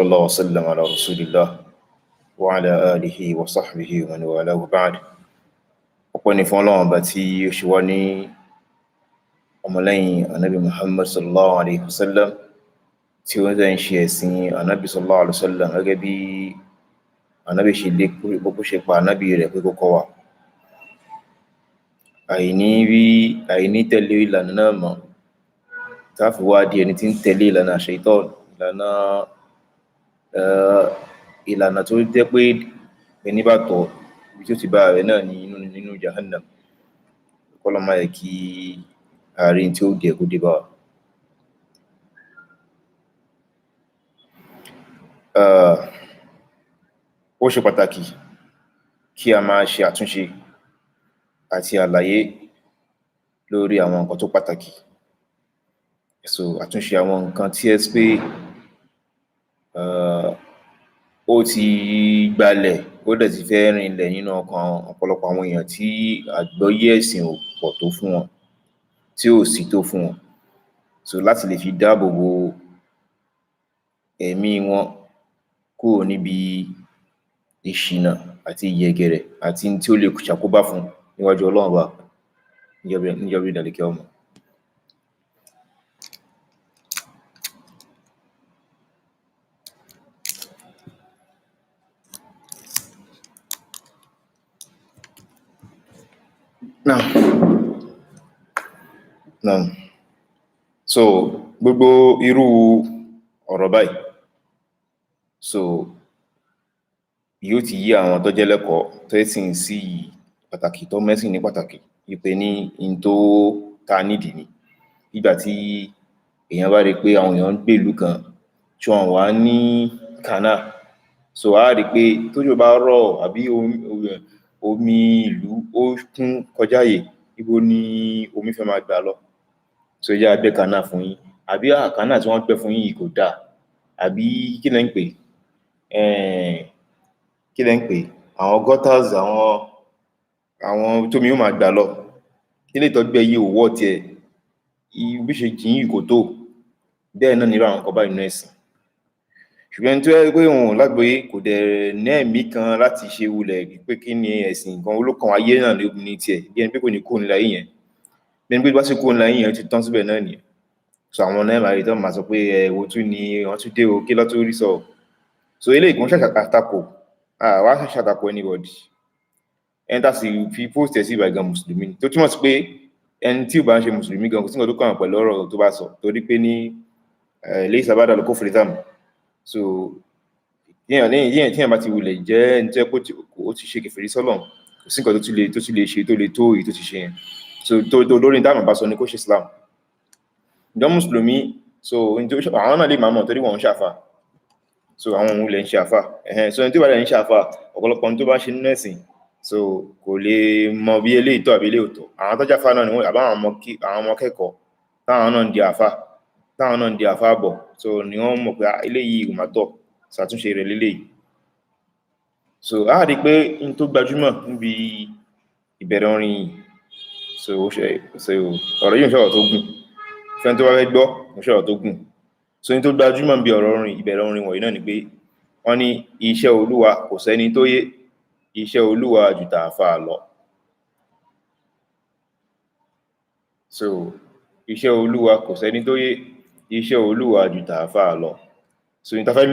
الله وسلم على رسول الله وعلى آله وصحبه ومن والاه بعد. Ọpẹ́ ni fún Ọlọ́run Ọba tí ó ṣe wá ní ọmọlẹ́yìn Anabi Muhammad sallallahu alayhi wa sallam, tí ó ń ṣe ẹ̀sìn Anabi sallallahu alayhi wa sallam gẹ́gẹ́ bí Anabi ṣe lé bó ṣe pa Anabi rẹ̀ pé kó kọ́ wa. Àìní rí àìní tẹ̀lé ìlànà náà mọ́, tá fi wá di ẹni tí ń tẹ̀lé ìlànà Ṣaitan, ìlànà tó jẹ́ pé ẹni bá tọ̀, ibi tí ó ti bá rẹ̀ náà ní nínú Jahannam. Kọ́lọ́run má jẹ́ kí a rí tí ó dé kó dé bá wa. Ó ṣe pàtàkì kí a máa ṣe àtúnṣe àti àlàyé lórí àwọn nǹkan tó pàtàkì. So àtúnṣe àwọn nǹkan tí ẹ pé ó ti gbalẹ̀, ó dẹ̀ ti fẹ́ rinlẹ̀ nínú ọkàn ọ̀pọ̀lọpọ̀ àwọn èèyàn tí àgbọ́yé ẹ̀sìn ò pọ̀ tó fún wọn, tí ò sí tó fún wọn. So láti lè fi dáàbò bo ẹ̀mí wọn kúrò níbi ìṣìnà àti ìyẹ̀gẹ̀rẹ̀ àti tí ó lè ṣàkóbá fún níwájú Ọlọ́run Ọba níjọ́ gbéǹde àlìkíyámà. Naam. Naam. So gbogbo irú ọ̀rọ̀ báyìí, so yóò ti yé àwọn tó jẹ́ lẹ́kọ̀ọ́ tẹ́sìn sí pàtàkì, tó mẹ́sìn ní pàtàkì, wípé ní in tó ta nídìí ni. Nígbà tí èèyàn bá rí pé àwọn èèyàn ń gbé ìlú kan tí wọn wá ní canal, so á rí pé tójò bá rọ̀ àbí omi ìlú ó kún kọjá àyè, ibo ni omi fẹ́ máa gbà lọ? So ẹ jẹ́ á gbẹ́ canal fún yín, àbí canal tí wọ́n gbẹ́ fún yín yìí kò dáa, àbí kí lẹ̀ ń pè é, kí lẹ̀ ń pè é, àwọn gutters, àwọn tómi ó máa gbà lọ, eléyìí tán gbẹ́ yìí ò worth ẹ̀, bí ṣe jìn yìí kò tó. Bẹ́ẹ̀ náà ni irú àwọn nǹkan báyìí nínú ẹ̀sìn. Ṣùgbọ́n ẹni tó jẹ́ pé òun ò lágbọ́yé, kò dẹ̀ ní ẹ̀mí kan láti ṣe wulẹ̀ pé kí ni ẹ̀sìn nǹkan olókan ayé náà ní tiẹ̀, bí ẹni pé kò ní kúrò nílé ayé yẹn, bí ẹni pé bá sì kúrò nílé ayé yẹn, ó ti tán síbẹ̀ náà nìyẹn. So àwọn náà máa rí tán máa sọ pé ẹ wo tún ni wọ́n tún dé o, kí ló tún rí sọ o. So eléyìí kò ń ṣàtakò, àwa ṣàtakò anybody. Ẹni tá a sì fi post ẹ̀ sí ìbàgàn gan mùsùlùmí ni, tó túmọ̀ sí pé ẹni tí ò bá ń ṣe mùsùlùmí gan, kò sí nǹkan tó kàn án pẹ̀lú ọ̀rọ̀ tó bá sọ, torí pé ní laysa ba'da al-kufri dhanb. So tíyàn bá ti wulẹ̀ jẹ́ ẹni tó jẹ́ pé ó ti ṣe kèfèrí sọ́lọ́run, kò sí nǹkan tó tún lè ṣe tó lè tó èyí tó ti ṣe yẹn. So tó lórí táwọn bá sọ ni kó ṣe Islam ìjọ mùsùlùmí. So àwọn náà lè máa mọ̀ torí wọ́n ń ṣàfà. So àwọn òun lè ń ṣe àfà. So ẹni tó bá dẹ̀ ń ṣe àfà, ọ̀pọ̀lọpọ̀ ohun tó bá ṣe nínú ẹ̀sìn, so kò lè mọ bí eléyìí tọ́ àbí eléyìí ò tọ́. Àwọn tó jáfà náà ni wọ́n àbá àwọn ọmọ kẹ́kọ̀ọ́ táwọn náà ń di àfà, táwọn náà ń di àfà bọ̀, so ni wọ́n mọ̀ pé eléyìí ò máa tọ́, ṣàtúnṣe rẹ̀ léléyìí. So a rí pé n tó gbajúmọ̀ níbi ìbẹ̀rẹ̀ orin yìí, so ó ṣe, so ọ̀rọ̀ yìí ń ṣọ̀rọ̀ tó gùn fẹ́ni tó bá fẹ́ gbọ́, ń ṣọ̀rọ̀ tó gùn. So n tó gbajúmọ̀ níbi ọ̀rọ̀ orin, ìbẹ̀rẹ̀ orin wọ̀nyí náà ni pé wọ́n ní iṣẹ́ Olúwa kò sẹ́ni tó yé, iṣẹ́ Olúwa ju tàáfàá lọ. So iṣẹ́ Olúwa kò sẹ́ni tó yé, iṣẹ́ Olúwa ju tàáfàá lọ. So ní ta fẹ́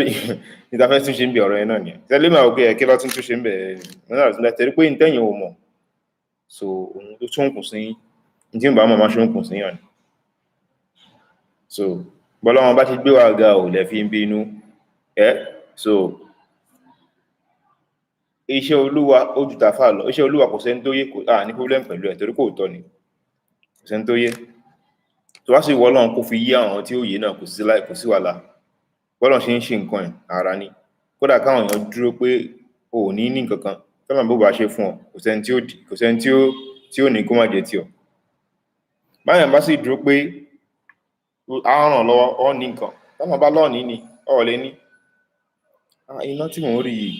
tún ṣe ń bi ọ̀rọ̀ yẹn náà nìyẹn. Tẹ́lẹ̀ máa wò pé ẹ kí ló tún tún ṣe ń bẹ̀ náà tẹ́lẹ̀ pé ntẹ́yìn ò mọ̀, so òun tó tún kùn sí ní tí ń bá mọ̀ máa ṣe ń kùn sí yàn ni. So bọ́lá wọn bá ti gbé wa ga ò lẹ́ fi ń bínú ẹ́. So iṣẹ́ Olúwa ó ju tàáfàá lọ, iṣẹ́ Olúwa kò sẹ́ni tó yé, kò ní problem pẹ̀lú ẹ̀, torí kò tọ́ ni, kò sẹ́ni tó yé. Tó bá sì wọ Ọlọ́run kó fi yé àwọn tí ó yé náà, kò sí láì kò sí wàhálà. Bọ́lọ́run ṣe ń ṣe nǹkan ẹ̀ ara ni. Kódà káwọn èèyàn dúró pé o ò ní ní nǹkan kan, tọ́lọ́run bó bá ṣe fún ọ, kò sẹ́ni tí ó kò sẹ́ni tí ó ní kó má jẹ́ tiọ̀. Báyọ̀ bá sì dúró pé á ràn lọ́wọ́ ọ ní nǹkan, tọ́lọ́run bá lọ́ọ̀ ní ni ọ lè ní. Iná tí mò ń rí yìí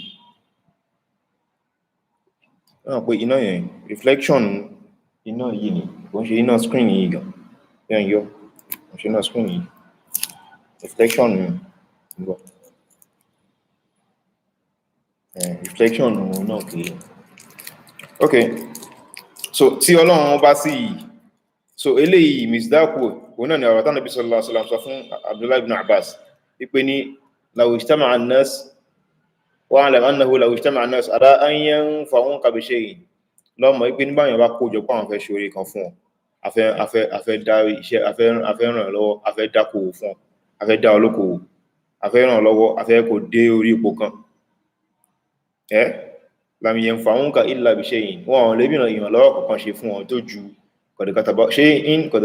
náà, pé iná yẹn, reflection iná yìí ni, kò ń ṣe iná screen yìí gan yẹn yọ, kò ń ṣe iná screen yìí, reflection ń bọ̀. Reflection náà kì í. Okay, so tí Ọlọ́run bá sì, so eléyìí misdaku òun náà ni ọ̀rọ̀ tánàbí sallallahu alaihi wasallam sọ fún Abdullahi ibn Abbas wípé ní law ijtama'a an-nas, wa'lam annahu law ijtama'a an-nas ala an yanfa'uka bi shay'in, lọ́mọ wípé nígbà yẹn bá kójọ pé àwọn fẹ́ ṣe oore kan fún ọ, afẹ́ dá iṣẹ́, afẹ́ ràn ẹ́ lọ́wọ́, afẹ́ dákòwò fún ọ, afẹ́ dá ọ lókòwò, afẹ́ ràn ọ́ lọ́wọ́, afẹ́ kò dé orí ipò kan, ẹ́ lam yanfa'uka illa bi shay'in, wọn ò lè bí ìrànlọ́wọ́ kankan ṣe fún ọ tó ju qad kataba shay'in qad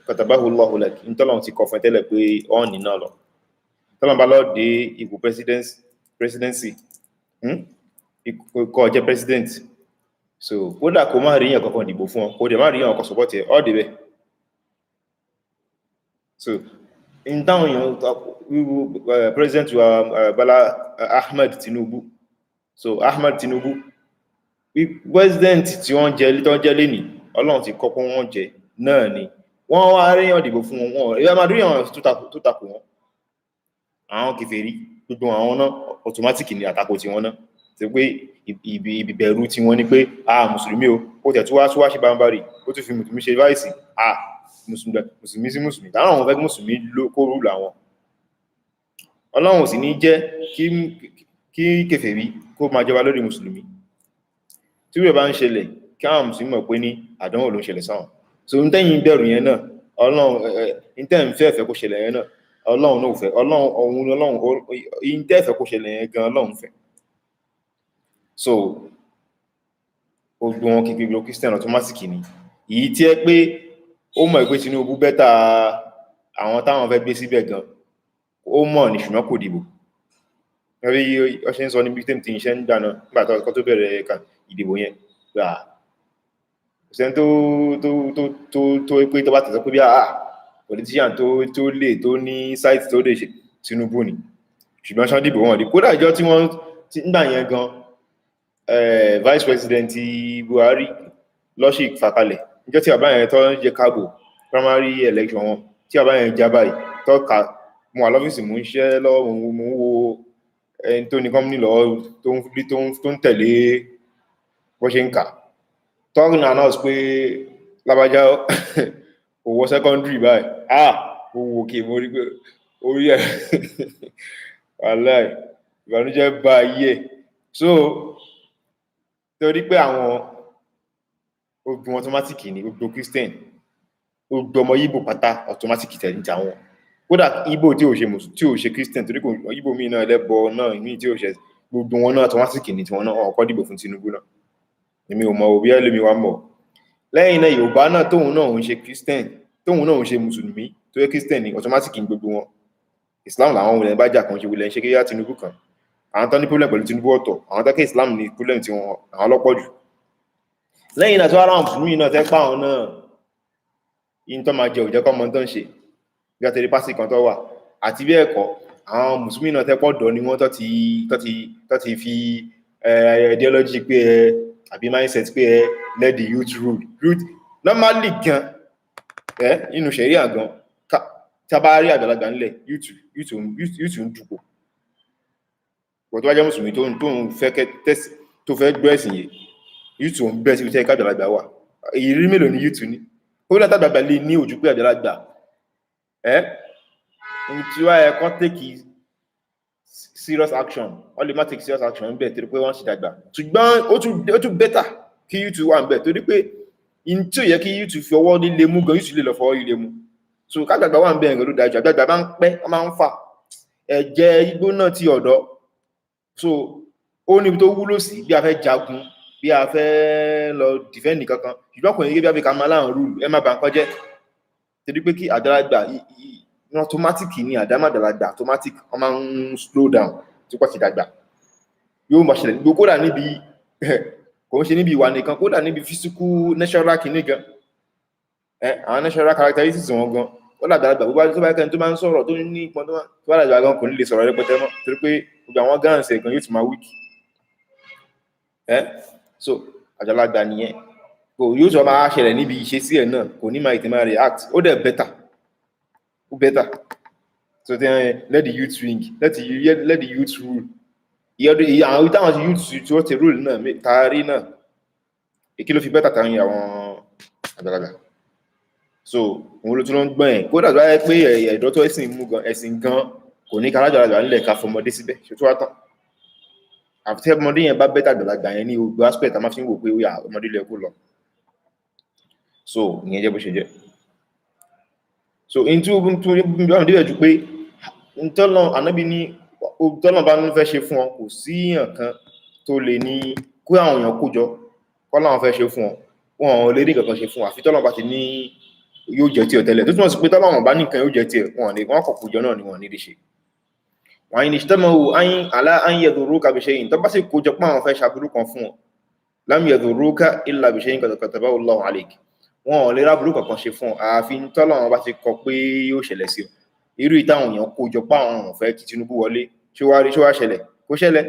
katabahu Allahu lak, ntọ́lọ́run ti kọ fún ẹ tẹ́lẹ̀ pé ọ́ọ̀nì náà lọ. Tọ́lọ́run bá lọ dé ipò presidency, kó jẹ́ president, so kódà kó má rí èèyàn kankan dìbò fún ọ, kó dẹ̀ má rí èèyàn kan support ẹ, ọ́ débẹ̀. So n táwọn èèyàn wíwu president wa, Bọ́lá Ahmed Tinubu, so Ahmed Tinubu, president tí wọ́n jẹ, tó ń jẹ́ lénìí, Ọlọ́run ti kọ́ pé wọ́n jẹ náà ni. Wọ́n wá ríyàn dìbò fún wọn, wọn ìwé máa ríyàn tó takò wọn, àwọn kèfèrí, gbogbo àwọn náà, automatic ni àtakò tí wọ́n náà ti pé ibi bẹ̀rù tí wọ́n ní pé, ah, mùsùlùmí o, ó tẹ̀ tó wá ṣe bámbárì, ó tún fi mùsùlùmí ṣe vice, ah, mùsùlùmí sí mùsùlùmí, táwọn àwọn fẹ́ kí mùsùlùmí kó rule àwọn. Ọlọ́run ò sì ní jẹ́ kí kèfèrí kó máa jọba lórí mùsùlùmí. Tí wíwẹ̀ bá ń ṣẹlẹ̀, kí àwọn mùsùlùmí mọ̀ pé ní àdánwò ló ń ṣẹlẹ̀ sáwọn. So n tẹ́yìn bẹ̀rù yẹn náà, Ọlọ́run n tẹ́yìn fẹ́ fẹ́ kó ṣẹlẹ̀ yẹn náà, Ọlọ́run náà ò fẹ́. Ọlọ́run òun, Ọlọ́run n tẹ́ fẹ́ kó ṣẹlẹ̀ yẹn gan, Ọlọ́run fẹ́. So gbogbo wọn kí gbogbo Christian automatic ni. Èyí tí ẹ pé ó mọ̀ pé Tinubu better àwọn táwọn fẹ́ gbé síbẹ̀ gan, ó mọ̀ ní, ṣùgbọ́n kò dìbò. Rí ọ ṣe ń sọ níbi tí ń ṣe ń gbà náà, nígbà tó tó bẹ̀rẹ̀ ìdìbò yẹn gbà, kò sẹ́ni tó pé tó bá tẹ̀sọ́ pé bí, ah, politician tó lè tó ní site tó lè ṣe, Tinubu ni. Ṣùgbọ́n ṣán dìbò? Wọn dì. Kódà ìjọ tí wọ́n nígbà yẹn gan, vice president Buhari lọ́sì fàkalẹ̀ níjọ́ tí bàbá yẹn tó ń jẹ káàbò primary election wọn, tí bàbá yẹn já báyìí tó ka, mo wà lọ́fíìsì, mo ń ṣiṣẹ́ lọ́wọ́, mo ń wo ẹni tó ní company lọ́wọ́ tó ń tẹ̀lé bó ṣe ń kà, tọ́rùn announce pé lábájá ò wọ secondary báyìí. Ah, mo wò kí mo rí pé orí ẹ̀, wàláì, ìbànújẹ́ bá ayé ẹ̀. So torí pé àwọn ogun automatic ni gbogbo Christian, gbogbo ọmọ Ìgbò pátá, automatic tẹ̀lé ní tàwọn. Kódà Ìgbò tí ò ṣe mùsùlùmí, tí ò ṣe Christian, torí kò Ìgbò míì náà, ẹlẹ́bọ náà míì tí ò ṣe, gbogbo wọn náà, automatic ni tiwọn náà, ọkọ dìbò fún Tinubu náà. Èmi ò mọ òbí ẹlòmí wa mọ̀. Lẹ́yìn náà, Yorùbá náà tóun náà ń ṣe Christian, tóun náà ń ṣe mùsùlùmí, tó yẹ Christian ni, automatic ní gbogbo wọn. Islam làwọn wulẹ̀ bá jà kan ṣe, wulẹ̀ ń ṣe kéyà Tinubu kan. Àwọn tó ní problem pẹ̀lú Tinubu ọ̀tọ̀, àwọn tó kẹ́ Islam ní problem tí wọn, àwọn lọ́pọ̀ jù. Lẹ́yìn náà, tó wá ráwọn mùsùlùmí náà tẹ́ pa àwọn náà yìí tó máa jẹ òjẹ́ kọ́ mọ́ tó ń ṣe bí wọ́n ti rí pásì kan tó wà àti bí ẹ̀kọ́. Àwọn mùsùlùmí náà tẹ́ pọ̀ dọ̀ ni wọ́n tó ti fi ideology pé ẹ àbí mindset pé ẹ let the youth rule. Youth normally gan ẹ nínú sẹ̀ríà gan, tí a bá rí àgbàlagbà ńlẹ̀, youth ń dupò. Kò tó bá jẹ́ mùsùlùmí tó ń fẹ́ tẹ́sí, tó fẹ́ gbọ́ ẹ̀sìn yìí, youth ń bẹ́ síbi tí ẹ̀ka àgbàlagbà wà. Ìrírí mélòó ni youth ní? Ó lọ́tà àgbàlagbà lè ní ojú pé àgbàlagbà ẹ́ ohun tí wàá ẹ̀kọ́ take serious action, wọ́n lè má take serious action ń bẹ̀ torí pé wọ́n sì dàgbà. Ṣùgbọ́n ó tún better kí youth wà ń bẹ̀, torí pé in tí ò yẹ kí youth fi ọwọ́ líle mú gan, youth lè lọ fọwọ́ líle mú. So kágbàgbà wà ń bẹ̀ nǹkan ló dájú. Àgbàgbà máa ń pẹ́, wọ́n máa ń fà ẹ̀jẹ̀ igbó náà ti ọ̀dọ́. So ó níbi tó wúlò sí, bí a fẹ́ jagun, bí a fẹ́ lọ defend kankan. Ṣùgbọ́n kò ní bí a fi ká máa láwọn rule ẹ má bà nǹkan jẹ́, torí pé kí àgbàlagbà automatic ni àdámà àgbàlagbà, automatic wọ́n máa ń slow down tí wọ́n ti dàgbà. Yóò máa ṣẹlẹ̀ gbogbo, kódà níbi kò ń ṣe níbi ìwà nìkan, kódà níbi physical natural kìíní gan ẹ, àwọn natural characteristics wọn gan. Ó dàgbàlagbà bó bá tó bá kẹ́ni tó máa ń sọ̀rọ̀ tó ní ìpọn tó bá dàgbà gan, kò ní lè sọ̀rọ̀ rẹpẹtẹ mọ́, torí pé gbogbo àwọn glands ẹ̀ gan yóò ti máa weak ẹ. So àgbàlagbà nìyẹn, kò yóò sọ máa ṣẹlẹ̀ níbi ìṣesí ẹ̀ náà, kò ní máa ètè máa react. Ó dẹ̀ better, ó better. So then let the youth ring, let the youth rule. Ìyẹn àwọn táwọn youth tí wọ́n ti rule náà taari náà, kí ló fi better tàwọn àwọn àgbàlagbà? So òun ló tún lọ ń gbọ́n ẹ̀. Kódà tó bá yẹ pé ẹ̀dọ́ tó ẹ̀sìn mú gan, ẹ̀sìn gan kò ní kárájàlagbà nílẹ̀ ká fọmọdé síbẹ̀ ṣe tó wá tán. Àfi tí ọmọdé yẹn bá better àgbàlagbà yẹn ní gbogbo aspect, a máa fi ń wò pé ó yà ọmọdé lè kó lọ. So ìyẹn jẹ́ bó ṣe jẹ́. So in tí ó tún bí wọ́n débẹ̀ ju pé ntọ́lọ́ ànábì ní tọ́lọ́ bá ń fẹ́ ṣe fún ọ, kò sí èèyàn kan tó lè ní kó àwọn èèyàn kó jọ kọ́ láwọn fẹ́ ṣe fún ọ, wọn ò lè rí nǹkan kan ṣe fún ọ, àfi tọ́lọ́ bá ti ní yóò jẹ́ tiẹ̀ tẹ́lẹ̀. Tó túmọ̀ sí pé tọ́lọ́ bá ní nǹkan yóò jẹ́ tiẹ̀, wọn ní wọn kọ̀ kó jọ náà ni wọn ní lè ṣe. Wọ́n ní ijtama'u ala an yadurruka bi shay'in, tó bá sì kó jọ pé àwọn fẹ́ ṣàbúrú kan fún ọ, lam yadurruka illa bi shay'in qad katabahu Allahu alayk, wọn ò lè ráburú kankan ṣe fún ọ, àfi tọ́lọ́run bá ti kọ pé yóò ṣẹlẹ̀ sí ọ. Irú ìtàwọn èèyàn kó jọ pé àwọn ò fẹ́ kí Tinubu wọlé, ṣé wàá rí? Ṣé wàá ṣẹlẹ̀? Kó ṣẹlẹ̀.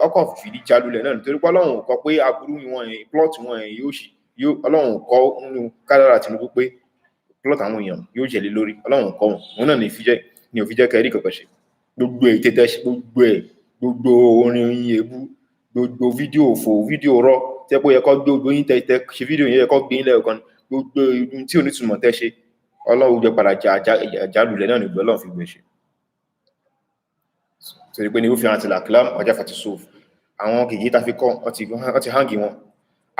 Ọkọ̀ fìdí jalulẹ̀ náà, nítorí pé Ọlọ́run ò kọ pé aburú wọn yẹn, plot wọn yẹn yóò ṣì yóò. Ọlọ́run ò kọ nínú kádàrà Tinubu pé plot àwọn èèyàn yóò jẹ̀lé lórí. Ọlọ́run ò kọ wọn. Òun náà ní fi jẹ́ ní òfin jẹ́ kẹrí kankan ṣe. Gbogbo ẹ̀ tètè ṣe, gbogbo ẹ̀, gbogbo orin oyin èébú, gbogbo fídíò òfò, fídíò rọ tẹ́ pé ó yẹ kó gbé gbogbo yín tẹ ṣe fídíò yẹn, yẹ kó gbé yín lẹ́ẹ̀kan, gbogbo ohun tí ò ní túmọ̀ tẹ́ ṣe, Ọlọ́run jẹ́ padà jálulẹ̀ náà nígbà Ọlọ́run fi gbé ṣe. Torí pé ní ó fi hàn àti làkìlám ọjà fàti sóf, àwọn gègé tá fi kọ́ wọ́n ti hangi wọn,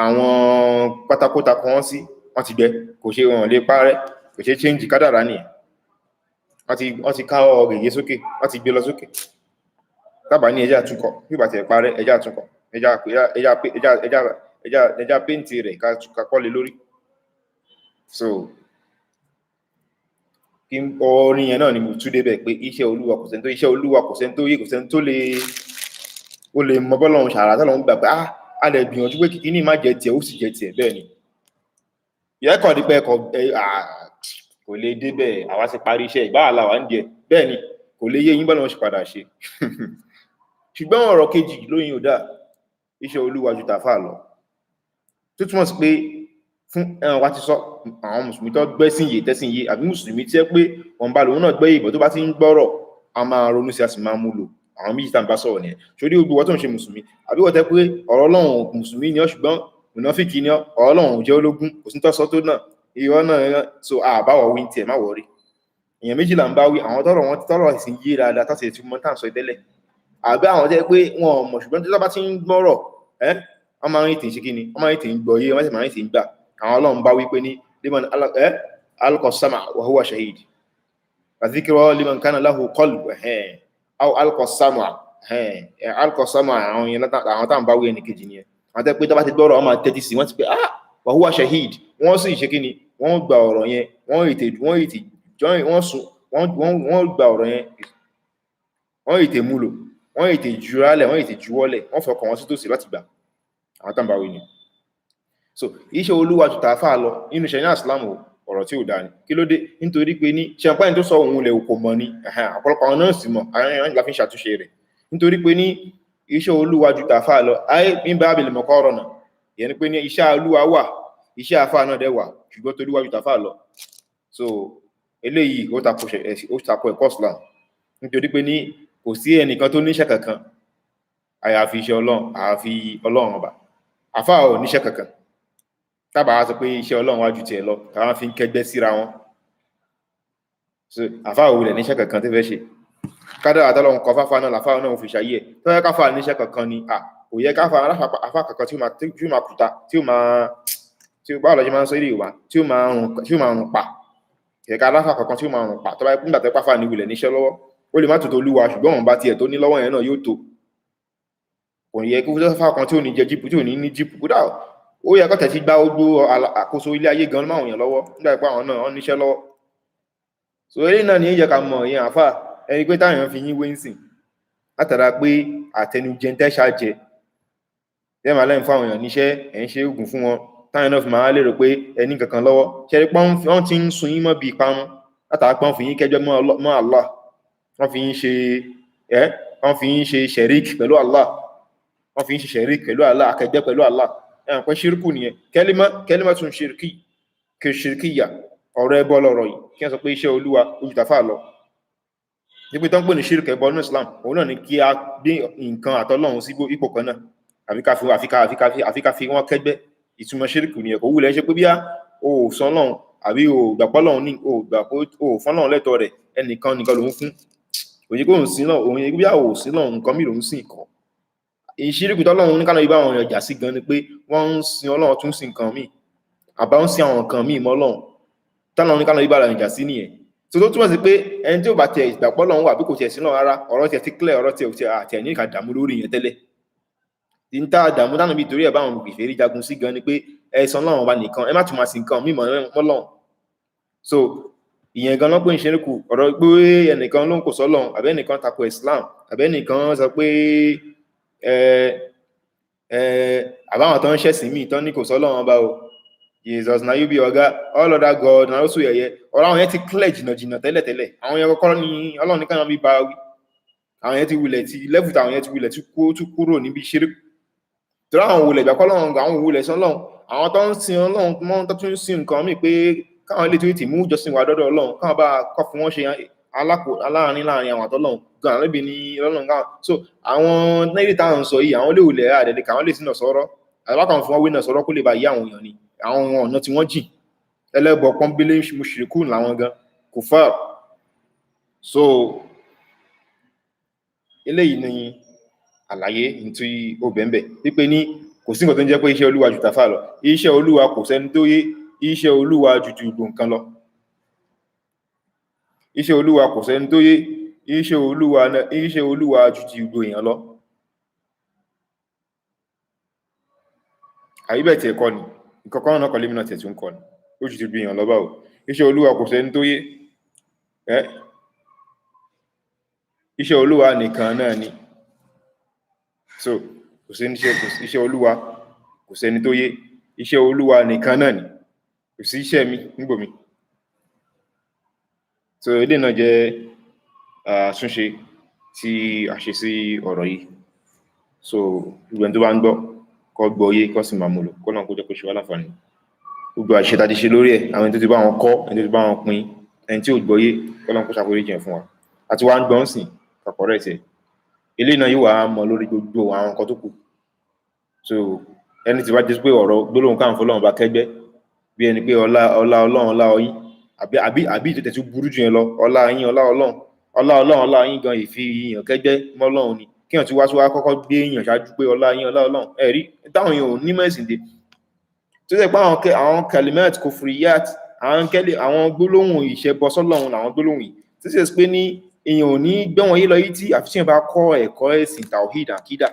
àwọn pátákó ta kọ́ wọ́n sí, wọ́n ti gbẹ, kò ṣe wọn lè parẹ́, kò ṣe change. Kádàrá nìyẹn. Wọ́n ti ká ọ gègé sókè, wọ́n ti gbé lọ sókè. Tábà ní ẹjá àtúnkọ bí bá ti ẹ̀ parẹ́, ẹjá àtúnkọ, ẹjá ẹjá ẹjá ẹjá ẹjá ẹjá paint rẹ̀ ká kọ́lé lórí. So kí orin yẹn náà ni mo tún débẹ̀ pé iṣẹ́ Olúwa kò sẹ́ni tó, iṣẹ́ Olúwa kò sẹ́ni tó yé, kò sẹ́ni tó lè ó lè mọ bọ́lọ́run ṣàrà tọ́lọ́run gbà pé ah, a lè gbìyànjú pé kíní má jẹ tiẹ̀, ó sì jẹ tiẹ̀. Bẹ́ẹ̀ ni ìyá kan dípẹ́ ẹ̀kọ́ kò lè débẹ̀. Àwa ti parí iṣẹ́ ìgbà làwa ń jẹ. Bẹ́ẹ̀ ni kò lè yé yín bọ́lọ́run ṣe padà ṣe. Ṣùgbọ́n ọ̀rọ̀ kejì lóyìn ò dáa, iṣẹ́ Olúwa ju tàfà lọ, tó túmọ̀ sí pé fún ẹran wa ti sọ àwọn mùsùlùmí tó gbẹ́sìn yé tẹ́sìn yé, àbí mùsùlùmí tí ẹ pé wọn bá lòun náà gbẹ́ ìbọn, tó bá ti ń gbọ́rọ̀, a máa ronú sí, a sì máa mú lò. Àwọn méjì tá à ń bá sọ̀rọ̀ nìyẹn. Sórí gbogbo wọn tó ń ṣe mùsùlùmí, àbí wọ́n tẹ́ pé ọ̀rọ̀ Ọlọ́run, mùsùlùmí ni ọ́ ṣùgbọ́n mùnáfíkì ni ọ́, ọ̀rọ̀ Ọlọ́run jẹ́ ológun, kò sí tọ́sọ́ tó náà ìwọ náà. So àbáwọ̀ wí tiẹ̀, má wọrí. Èèyàn méjì là ń bá wí: àwọn tọ́rọ̀ wọn tọ́rọ̀ ìsìn yé dáadáa, tó sì ti mọ tá à ń sọ tẹ́lẹ̀, àbí àwọn tẹ́ pé wọn ò mọ̀, ṣùgbọ́n tó bá ti ń gbọ́rọ̀ ẹ́, wọ́n máa ń tè ṣe kí ni, wọ́n máa ń tè ń gbọ́ yé, wọ́n sì máa ń tè ń gbà. Àwọn Ọlọ́run bá wí pé ní liman alqa sama wa huwa shahid wa liman kana lahu qalb aw alqa sama alqa sama. Àwọn yẹn, àwọn táwọn bá wí ẹnì kejì nìyẹn. Àwọn tẹ́ pé tó bá ti gbọ́rọ̀, wọ́n máa tẹ́tí sí, wọ́n ti pé ah, wa huwa shahid, wọ́n sì ṣe kí ni, wọ́n gba ọ̀rọ̀ yẹn, wọ́n ètè join, wọ́n sùn, wọ́n gba ọ̀rọ̀ yẹn, wọ́n ètè múlò, wọ́n ètè jurálẹ̀, wọ́n ètè juwọ́lẹ̀, wọ́n fọkàn wọn sí tòsí láti gbà. Àwọn táwọn bá wí ni. So iṣẹ́ Olúwa ju tààfà lọ nínú ṣẹ̀ríà Islam, ọ̀rọ̀ tí ò dáa ni. Kí ló dé? Nítorí pé ní ṣẹ̀ǹpáyìn tó sọ òun lẹ̀ kò mọ̀ ni, ọ̀pọ̀lọpọ̀ àwọn náà sì mọ̀, àwọn èèyàn la fi ń ṣàtúnṣe rẹ̀. Nítorí pé ní iṣẹ́ Olúwa ju tààfà lọ, ayé ní bá abilẹ̀ mọ̀kọ́ ọ̀rọ̀ náà, ìyẹn ni pé ní iṣẹ́ Olúwa wà, iṣẹ́ àfà náà dẹ̀ wà, ṣùgbọ́n tolúwa ju tààfà lọ. So eléyìí ó tako ẹ̀kọ́ Islam, nítorí pé ní kò sí ẹnìkan tó níṣẹ́ kankan àyàfi iṣẹ́ Ọlọ́run, àyàfi Ọlọ́run ọba. Àfà ò níṣẹ́ kankan tábà á sọ pé iṣẹ́ Ọlọ́run wájú tiẹ̀ lọ, táwọn fi ń kẹgbẹ́ síra wọn. So àfà ò wulẹ̀ níṣẹ́ kankan tó fẹ́ ṣe. Kádàrá tọ́lọ́run kọ fáfá náà làfáà náà fi ṣayé ẹ̀. Tó yẹ káfà níṣẹ́ kankan ni, à kò yẹ káfà àfà kankan tí ó máa kùtà, tí ó máa tí ó báwo lọ ṣe máa ń sọ èdè Yorùbá, tí ó máa rùn pa kẹ̀kẹ́ aláfà kankan tí ó máa rùn pa. Tó bá yẹ nígbà tó pàfà ní wulẹ̀ níṣẹ́ lọ́wọ́, ó lè má tó Olúwa, ṣùgbọ́n òun bá tiẹ̀ tó ní lọ́wọ́ yẹn náà yóò tó. Kò yẹ kó fáfà kan tí ò ní jẹ jíìpù, tí ò ní ní jíìpù. Kódà ó yẹ kó tẹ̀sí gbá gbogbo àkóso ilé ayé gan máwọn èèyàn lọ́wọ́ nígbà pé àwọn náà wọ́n níṣẹ́ lọ́wọ́. So eléyìí náà ní yẹ ká mọ̀ ìyẹn àfà ẹni pé táwọn èèyàn fi yín wé ń sìn látara pé àtẹnujẹ tẹ́ṣà jẹ tẹ́ máa lẹ́yìn fún àwọn èèyàn níṣẹ́, ẹ̀ ń ṣe oògùn fún wọn, táwọn náà fi máa lérò pé ẹni kankan lọ́wọ́ ṣe é pọ́n. Wọ́n ti ń sun yín mọ́ bíi ìparun látara pé wọ́n fi yín kẹ́jọ́ mọ́ Allah, wọ́n fi yín ṣe ẹ́, wọ́n fi yín ṣe sherik pẹ̀lú Allah, wọ́n fi yín ṣe sherik pẹ̀lú Allah, akẹgbẹ́ pẹ̀lú Allah. Ẹ̀hàn pé ṣírkù nìyẹn, kẹ́límà kẹ́límà tún ṣírkì kí ṣírkìyà, ọ̀rọ̀ ẹbọ lọ̀rọ̀ yìí, kí wọ́n sọ pé iṣẹ́ Olúwa ojú tàfà lọ. Níbi tó ń pè ní ṣírkù, ẹbọ ní Islam, òun náà ni kí a gbé nǹkan àtọlọ́run sí ipò kan náà, àbí ká fi àfi ká fi wọ́n kẹ́gbẹ́. Ìtumọ̀ ṣírkù nìyẹn. Kò wúlẹ̀ ṣe pé bíyá o ò sọ Ọlọ́run, àbí o ò gbà pọ́lọ́run ní, o ò gbà pé o ò fọ́lọ́run lẹ́tọ̀ọ́ rẹ̀, ẹnìkan nìkan lòún fún òye kó ń sin náà, òun yẹ bíyá o ò sin náà, nǹkan mìíràn lòún sìn kọ́. Ìṣírìkù tọ́lọ́run ní kánà ibà àwọn èèyàn jà sí gan ni pé wọ́n ń sin Ọlọ́run, tún sin nǹkan míì, àbá ń sin àwọn nǹkan míì mọ́ Ọlọ́run. Tọ́lọ́run ní kánà ibà àwọn èèyàn jà sí nìyẹn. Tó túmọ̀ sí pé ẹni tí ò bá tiẹ̀ ìgbàpọ̀ Ọlọ́run wà, bí kò tiẹ̀ sí náà rárá, ọ̀rọ̀ tiẹ̀ ti clear, ọ̀rọ̀ tiẹ̀ ò tiẹ̀ àti ẹ̀ ní ìka dààmú lórí yẹn tẹ́lẹ̀. Tí ń tá dààmú dáná bíi torí ẹ̀ báwọn kèfèrí jagun sí gan ni pé ẹ san Ọlọ́run ọba nìkan, ẹ má tún máa sin nǹkan míì mọ́ Ọlọ́run. So ìyẹn gan ló pé ń ṣeré kù. Ọ̀rọ̀ pé ẹnìkan ló ń kò sọ́lọ́run, àbẹ́ ẹnìkan tako Islam, àbẹ́ ẹnìkan sọ pé ẹ ẹ àbáwọn tó ń ṣẹ̀sìn míì tán ní kò sọ́lọ́run ọba o, Jesus na you be oga, all other god na also yẹ̀yẹ́. Ọ̀rọ̀ àwọn yẹn ti clear jìnnà jìnnà tẹ́lẹ̀tẹ́lẹ̀. Àwọn yẹn kọ́kọ́ ní Ọlọ́run ní káwọn bí bá wí. Àwọn yẹn ti wulẹ̀ ti level, táwọn yẹn ti wulẹ̀ ti kú tún kúrò níbi ṣeré, torí àwọn wulẹ̀ ìgbà kọ́lọ́run, àwọn wulẹ̀ sọ Ọlọ́run. Àwọn tó ń sin Ọlọ́run mọ́, tó tún sin nǹkan míì pé káwọn ilé tó ti mú ìjọsìn wà dọ́dọ̀ Ọlọ́run, káwọn bá kọ́ fún wọn ṣe alákò aláàárín láàrin àwọn àtọ́lọ́run gan àlébi ní Ọlọ́run káwọn. So àwọn náírà táwọn ń sọ yìí, àwọn lè wulẹ̀ àdẹ̀lẹ̀ káwọn lè sínú sọ̀rọ̀ àbákan fún wọn wí náà sọ̀rọ̀ kó lè bá yí àwọn èèyàn ni. Àwọn ọ̀nà tí wọ́n jìn, ẹlẹ́bọ pọ́nbélé, mushrikun làwọn gan, kufar. So eléyìí ni àlàyé tí ó bẹ̀ẹ̀bẹ̀ wípé ní kò sí nǹkan tó ń jẹ́ pé iṣẹ́ Olúwa ju tàfà lọ. Iṣẹ́ Olúwa kò sẹ́ni tó yé. Iṣẹ́ Olúwa ju ju gbogbo nǹkan lọ. Iṣẹ́ Olúwa kò sẹ́ni tó yé. Iṣẹ́ Olúwa náà, iṣẹ́ Olúwa ju ti gbogbo èèyàn lọ. Àbí bẹ́ẹ̀ tiẹ̀ kọ́ ni? Nǹkan kan náà kọ́ lèmi náà tiẹ̀ tún kọ́ ni. Ó ju ti gbogbo èèyàn lọ báwo? Iṣẹ́ Olúwa kò sẹ́ni tó yé ẹ́. Iṣẹ́ Olúwa nìkan náà ni. So kò sí iṣẹ́, kò sí iṣẹ́ Olúwa kò sẹ́ni tó yé. Iṣẹ́ Olúwa nìkan náà ni, kò sí iṣẹ́ mi níbòmí. So eléyìí náà jẹ́ àtúnṣe tí a ṣe sí ọ̀rọ̀ yìí. So gbogbo ẹni tó bá ń gbọ́, kó gbọ́ yé, kó sì máa mú lò, kó náà kó jẹ́ kó ṣe wá láǹfààní. Gbogbo àṣìṣe tá a ti ṣe lórí ẹ̀, àwọn ẹni tó ti bá wọn kọ́, ẹni tó ti bá wọn pín, ẹni tí ò gbọ́ yé, kó náà kó ṣàforíjì ẹ̀ fún wa. Àti wá ń gbọ́ ń sìn kàkọ́rẹ́ ẹ̀. Eléyìí náà yóò wá mọ lórí gbogbo àwọn nǹkan tó kù. So ẹni tí wá jẹ́ pé ọ̀rọ̀ gbólóhùn káwọn fọlọ́run bá kẹ́gbẹ́, bí ẹni pé ọlá ọlá Ọlọ́run, ọlá ọyín, àbí ìtẹ̀tẹ̀ tó burú jù yẹn lọ, ọlá yín, ọlá Ọlọ́run, ọlá Ọlọ́run, ọlá yín gan, ìfi yàn kẹ́gbẹ́ mọ́ Ọlọ́run ni. Kíyàn tí wá sí wá kọ́kọ́ gbé èèyàn ṣáájú pé ọlá yín, ọlá Ọlọ́run. Ẹ rí táwọn èèyàn ò nímọ̀ ẹ̀sìn dé tó ṣe pé àwọn kalimat kufriyat, àwọn kẹ́lẹ̀, àwọn gbólóhùn ìṣẹ́bọ sọ́lọ́run làwọn gbólóhùn yìí, tó ṣe pé ní èèyàn ò ní gbọ́ wọn yé lọ yìí tí àfi tí èèyàn bá kọ́ ẹ̀kọ́ ẹ̀sìn tawhid, akida,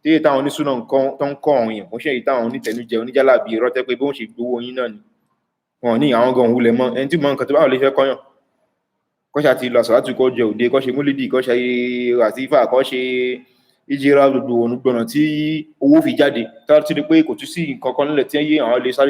tí èyí táwọn onísúná nǹkan tó ń kọ́ àwọn èèyàn kò ṣe èyí táwọn onítẹnujẹ oníjàlábí irọ́ tẹ́ pé bí wọ́n ṣe gbowó yín náà ni. Wọn ní àwọn gan òun lẹ̀ mọ́ ẹni tí mọ nǹkan tó bá wà lè fẹ́ kọ́yàn, kọ́ ṣe àti lọ sọ̀rọ̀, kọ́ jẹ òde, kọ́ ṣe múlídì, kọ́ ṣe àtìfà, kọ́ ṣe ìjìra, gbogbo ọ̀nà tí owó fi jáde tó ti di pé kò tún sí nǹkan kan nílẹ̀ tí àwọn lè sáré.